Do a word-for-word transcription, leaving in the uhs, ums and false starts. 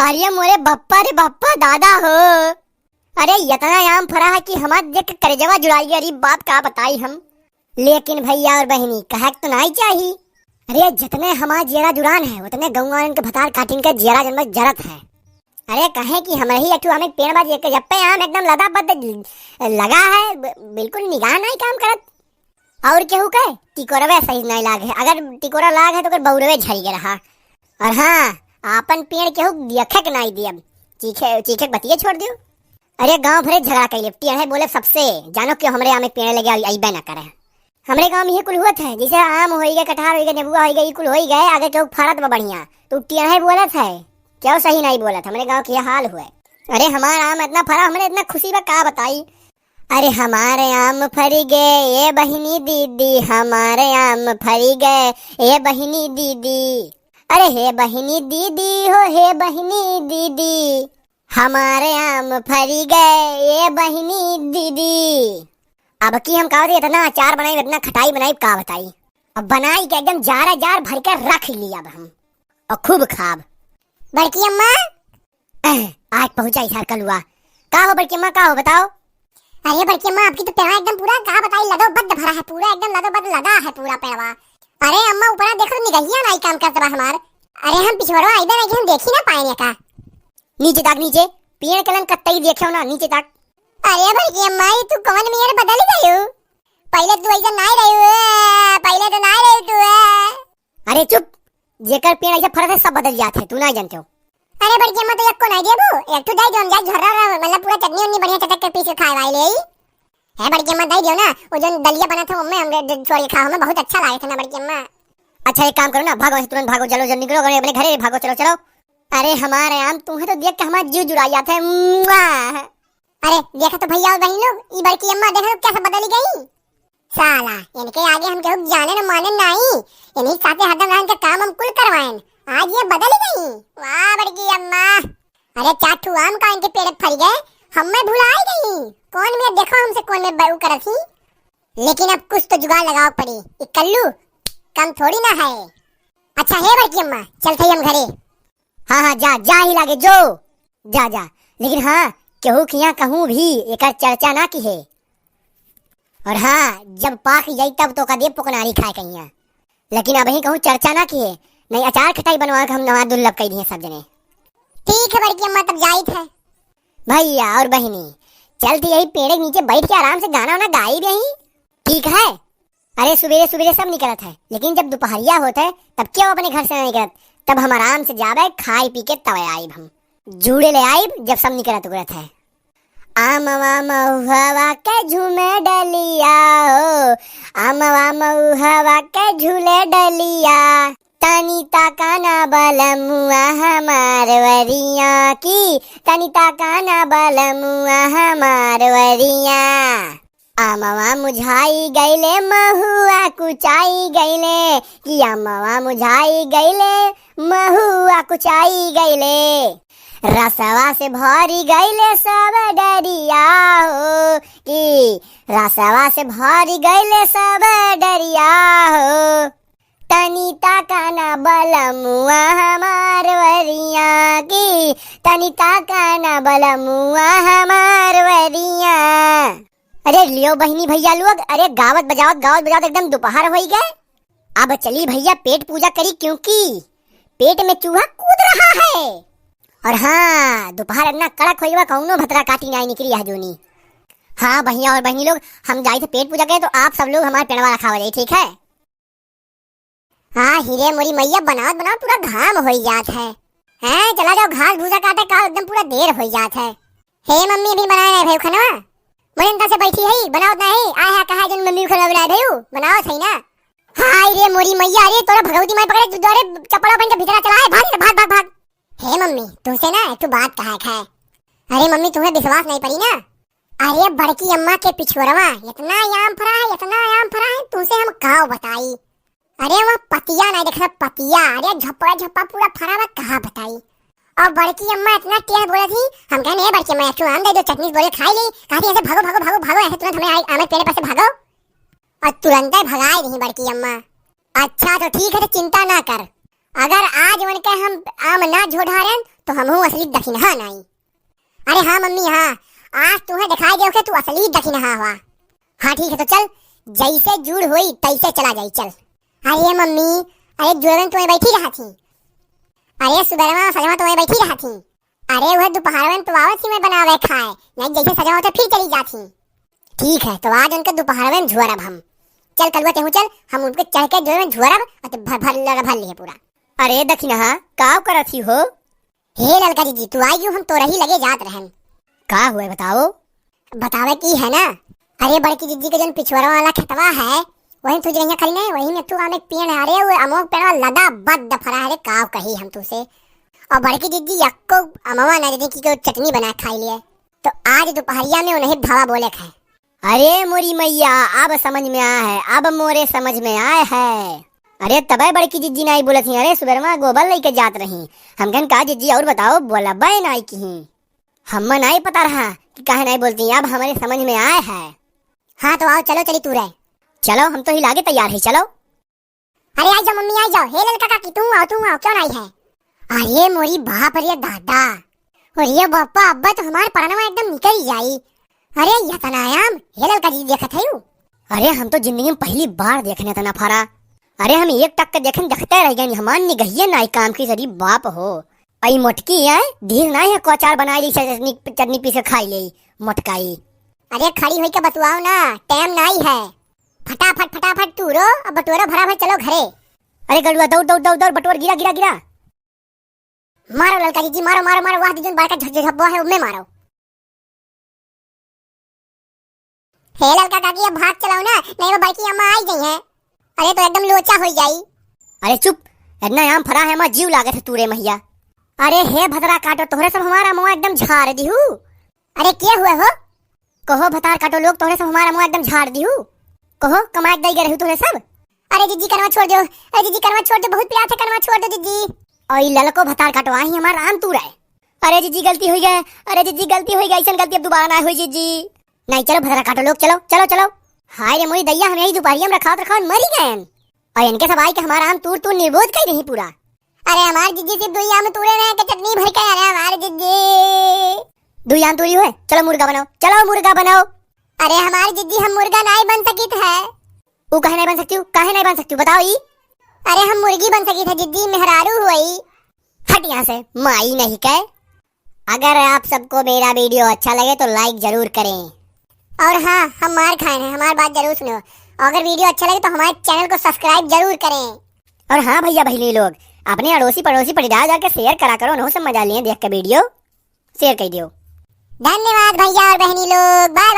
अरे मोरे बप्पा रे बप्पा, दादा हो। अरे इतना आम फरा है कि हमार देख के करेजवा जुड़ाई गया। अरे बाप का बताई हम। लेकिन भइया और बहिनी, कहे के तो नाई चाही। अरे जितने हमार जियरा जुड़ान है, उतने गौवा वालन के भतार काटिन के जियरा जन्म जरत है। अरे कहे कि हमरे ही एक ठो आम के पेड़ बा, जेके जब पे आम एकदम लदा बद लगा है, ब-, बिल्कुल निगाह नाई काम करत। और केहू के टिकोरवे सही नाई लाग है। अगर टिकोरा लाग है तो ओकर बौरवे झरि गए रहा। और हाँ, आपन पेड़ केहू देखे के नाई दियब। चीखे, चीखे के बतिये छोड़ दियो। अरे गाँव भरे झगड़ा कैले, टियरहे बोले सबसे, जानो क्यों हमरे आम के पेड़ लगे आई-, अइबे ना करे। हमरे गाँव में ये कुल हुआ था, जैसे आम होई गए, कटहर होई गए, नेबुआ होई गए, ये कुल होई गए, अगर केहू फरत बा बढ़िया, तो टियरहे बोलत है, क्यों सही नाई बोलत, हमरे गाँव के ये हाल हुए। अरे हमार आम इतना फरा, हमरे इतना खुशी बा, का बताई। अरे हमारे आम फरी गए, ए बहिनी दीदी, हमारे आम फरी गए, ए बहिनी दीदी। अरे हे बहिनी दीदी हो, हे बहिनी दीदी, हमारे आम फरी गए, ए बहिनी दीदी। अब की हम का बताई, इतना अचार बनाई, इतना खटाई बनाई, का बताई। अब बनाई के एकदम जार जार भर के रख ली अब हम, और खूब खाब। बड़की अम्मा, अह, आज पहुंचा इधर कलुआ। का हो बड़की अम्मा, का हो बताओ? अरे बड़की अम्मा, आपकी तो पेड़वा एकदम पूरा का बताई, लदो बद भरा है, पूरा एकदम लदो बद लदा है पूरा पेड़वा। अरे अम्मा, ऊपरा देखो, निगहिया नाई काम करत बा हमार। अरे हम पिछवरवा आइबे ना कि हम देखी ना पाएन का। नीचे ताक, नीचे, पेड़ के लन कतई देखे हो ना, नीचे ताक। अरे बड़की अम्मा, ई तू कौन मेर बदल गयू? पहले तू ऐसा नाई रही हो, पहले तो नाई रही तू। अरे चुप, जेकर पेड़ ऐसे फरत है, सब बदल जात है, तू नाई जानते हो। अरे बड़की अम्मा, तो एक को नाई देबू, एक ठो दाई जो हम जाए झर्रा रहा, मतलब पूरा चटनी उन्नी बढ़िया चटक के पीस के खाए वाले ही। है बड़की अम्मा, दाई दियो ना, वो जो दलिया बना था, वो मैं हम दे-, छोड़ के खाओ, हमें बहुत अच्छा लगा था ना बड़की अम्मा। अच्छा एक काम करो ना, भागो, तुरंत भागो, चलो, चलो निकलो, अपने, अपने घरे भागो, चलो, चलो। अरे हमारे आम, तुम्हें तो देख के हमारा जीव जुड़ा जाता है। मुआ। अरे देखा तो भइया और बहिन लोग, ई बड़की अम्मा देखा तो कैसे बदली गई। साला, इनके आगे हम केहू जाने न माने नाई। इन्हीं साथे हरदम रहन के काम हम कुल करवाएन। आज ये बदली गई। वाह बड़की अम्मा। अरे चार ठू आम का इनके पेड़ फरी गए, हमें भुलाई गई। कौन में देखो हमसे कौन में बहू करत ही। लेकिन अब कुछ तो जुगाड़ लगाओ पड़ी। ई कल्लू कम थोड़ी ना है। अच्छा हे बड़की अम्मा, चलते ही हम घरे। हाँ, हाँ, जा, जा ही लागे, जो। जा, जा। लेकिन हाँ, केहू के यहाँ कहूँ भी एकर चर्चा ना किहे। और हाँ, जब पाक जाई तब तो कदे पोकनारी खाए कहिया। लेकिन अबहीं कहूँ चर्चा ना किहे, नहीं अचार खटाई बनवा के हम नवा दुर्लभ कई दिए सब जने। ठीक है बड़की अम्मा, तब जाइत है। भइया और बहिनी, चलती यही पेड़ के नीचे बैठ के आराम से गाना वाना गाई भी। ठीक है। अरे सुबेरे सुबेरे सब निकलत है, लेकिन जब दुपहरिया होत है तब क्यों अपने घर से ना निकलत? तब हम आराम से जाबे, खाई पी के तब आइब हम। जूड़े ले आइब जब सब निकलत उकलत है। आमवा महुआ के झूमे डलिया हो, आमवा महुआ के झूले डलिया। तनी ताका ना बलमुआ हमार वरिया की, तनी ताका ना बलमुआ हमार वरिया। आमवा मुझाई गइले, महुआ कुचाई गइले, कि आमवा मुझाई गइले, महुआ कुचाई गइले। रसवा से भरी गइले सब डरिया हो, कि रसवा से भरी गइले सब डरिया हो। तनी ताका ना बलमुआ हमार वरिया की, तनी ताका ना बलमुआ हमार वरिया। अरे लियो बहिनी भइया लोग, अरे गावत बजावत, गावत बजावत एकदम दुपहर होइ गए। अब चली भइया पेट पूजा करी, क्योंकि पेट में चूहा कूद रहा है। और हाँ, दुपहर इतना कड़क होइ गवा, कौनो भतरा काटी नाई निकली यह जूनी। हाँ भइया और बहिनी लोग, हम जाइत है पेट पूजा करे, तो आप सब लोग हमार पेड़वा रखावा जाई, ठीक है? हाँ, हिरे मोरी मइया, बनावत बनावत पूरा घाम होइ जात है। हैं, चला जाओ घास भूसा काटे का, एकदम पूरा देर होइ जात है। हे मम्मी, अभी बनाए नाई भइउ खनवा? मोरे इनका से बैठी है, बनावत नाई, आए है कहा जन मम्मी खनवा बनाए भइउ, बनावत है ना। हाय रे मोरी मइया, अरे तोरा भगवती माई पकड़े, तू द्वारे चप्पल पहन के भीतरा चला है, भाग, भाग, भाग, भाग। हे मम्मी, तुमसे ना एक ठो बात कहा है। अरे मम्मी, तुम्हें विश्वास नहीं पड़ी ना? अरे बड़की अम्मा के पिछुअरवा इतना आम फरा है, इतना आम फरा है, तुमसे हम काव बताई। अरे वह पतिया नहीं देख रहा, पतिया, अरे झप्पा झप्पा पूरा फरा बा, कहाँ बताई। और बड़की अम्मा इतना टेढ़ बोले थी, हम कहने, "ए बड़की अम्मा, एक ठो आम दे दो, चटनी से बोले खाई ली।" कहती ऐसे, "भागो, भागो, भागो, भागो, ऐसे तुरंत हमें आई, आमे पेड़ पर से भागो।" और तुरंत ही भगाई रही बड़की अम्मा। अच्छा तो ठीक है, तो चिंता ना कर, अगर आज उनके हम आम ना झोढ़ारेन, तो हमहू असली दखिनहा नाई। अरे हाँ मम्मी, हाँ, आज तुहें देखाई देव के तू असली दखिनहा हुआ। हाँ ठीक है, तो चल, जैसे जूड़ होई तैसे चला जाई, चल। अरे मम्मी, अरे जुड़वन तुम्हें बैठी रहा थी। अरे सुबेरवा सजवा तुम्हें बैठी रहा थी। अरे वह दोपहर में तो आवत ही मैं बनावे खाए, नहीं जैसे सजवा होते फिर चली जाती। ठीक है, तो आज उनके दोपहर में झुअरब हम। चल कलुआ तेहू चल, हम उनके चढ़ के जो है झुअरब, और तो भर भर लड़ भर लिए पूरा। अरे दखिनहा, का करत ही हो? हे ललका जीजी, तू आई गयो, हम तोरही लगे जात रहन। का हुए बताओ? बतावे की है ना, अरे बड़की जीजी के जौन पिछुआरा वाला खेतवा है, वही तू जगह खड़ी नहीं, वही में तू आमे के पेड़ है। अरे वो अमवा के पेड़वा लदा बद फरा है रे, का कही हम तुसे। और बड़की जीजी यक्को अमवा ना दे कि कोई चटनी बना खाई लिए। तो आज दोपहरिया में उन्हें भावा बोले खाए। अरे मोरी मैया, अब समझ में आया है, अब मोरे समझ में आया है। अरे तबे बड़की जीजी नाई बोलत ही, अरे सुबेरवा गोबर लेके जात रही। हम कहन का जीजी और बताओ, बोलबे नाई किही। हम्मा नाई पता रहा कि काहे नाई बोलती, अब हमारे समझ में आया है। हाँ तो आओ, चलो चली तू रे। चलो, हम तो ही लागे तैयार है, चलो। अरे आई जाओ मम्मी, आई जाओ। हे ललका काकी, तू आओ, तू आओ, क्यों नाई है? अरे मोरी बाप रे दादा, अरे बापा, अब्बा तो हमार परनवा एकदम निकल जाई। अरे यतना आम, हे ललका जी देखत है यू? अरे हम तो जिंदगी में पहली बार देखने तना फरा। अरे हम एक टक के देखन देखते रह गए, हमार निगहिए नाई काम की सरी बाप हो। आई मोटकी है, धीर नाई है, को अचार बनाई ली, चटनी, चटनी पीस के खाई ले मोटकाई। अरे खड़ी होई के बतुआओ ना, टाइम नाई है। फटाफट फटाफट तूरो, अब बटोरा भरा भर चलो घरे। अरे गड़ुआ दौड़ दौड़ दौड़ दौड़, बटोर गिरा गिरा गिरा। मारो ललका जीजी, मारो मारो मारो, वाह दीजन बड़का झ-, झ-, झब्बो है, उम्मे मारो। हे ललका काकी, अब भाग चलाओ ना, नहीं वो बड़की अम्मा आई गई हैं। अरे तो एकदम लोचा हो जाई। अरे चुप, इतना आम फरा है, हमार जीव लागत है तूरे मैया। अरे हे भतरा काटो, तोहरे सब हमारा मुँह एकदम झाड़ दिहू। अरे के हुए हो? कहो भतार काटो लोग, तोहरे सब हमारा मुँह एकदम झाड़ दिहू। कहो कमाए दई गए रहू तोहरे सब। अरे जीजी कनवा छोड़ दो, अरे जीजी कनवा छोड़ दो, बहुत प्यार से कनवा छोड़ दो जीजी। और ई ललको भतार काटो, आई हमार आम तूरे। अरे जीजी गलती हो गए, अरे जीजी गलती हो गई, ऐसन गलती अब दोबारा ना होई जीजी। नहीं चलो भतरा काटो लोग, चलो चलो चलो। हाय रे मोरी दैया, हम यही दोपहरिया में रखावत रखावत मरी गए। और इनके सब आई के हमारा आम तूर तूर निर्बोध कर रही पूरा। अरे हमार जीजी सिर्फ दुई आम तूरे रहे के चटनी भर के, अरे हमार जीजी। दुई आम तूरी हुए, चलो मुर्गा बनाओ, चलो मुर्गा बनाओ। अरे हमार जीजी हम मुर्गा नाई बन सकित है। ऊ काहे नाई बन सकती हूँ, काहे नाई बन सकती हूँ बताओ ई। अरे हम मुर्गी बन सकित है जीजी, मेहरारू हुई। हट यहाँ से, माई नहीं कहे। अगर आप सबको मेरा वीडियो अच्छा लगे तो लाइक जरूर करें। और हाँ, हम मार खाए हैं, हमारी बात जरूर सुनो। और अगर वीडियो अच्छा लगे तो हमारे चैनल को सब्सक्राइब जरूर करें। और हाँ भैया बहनी लोग, अपने अड़ोसी पड़ोसी पटीदार जाके शेयर करा करो, उन्हों से मजा लिए देख के वीडियो शेयर कर दियो। धन्यवाद भैया और बहनी लोग, बाय।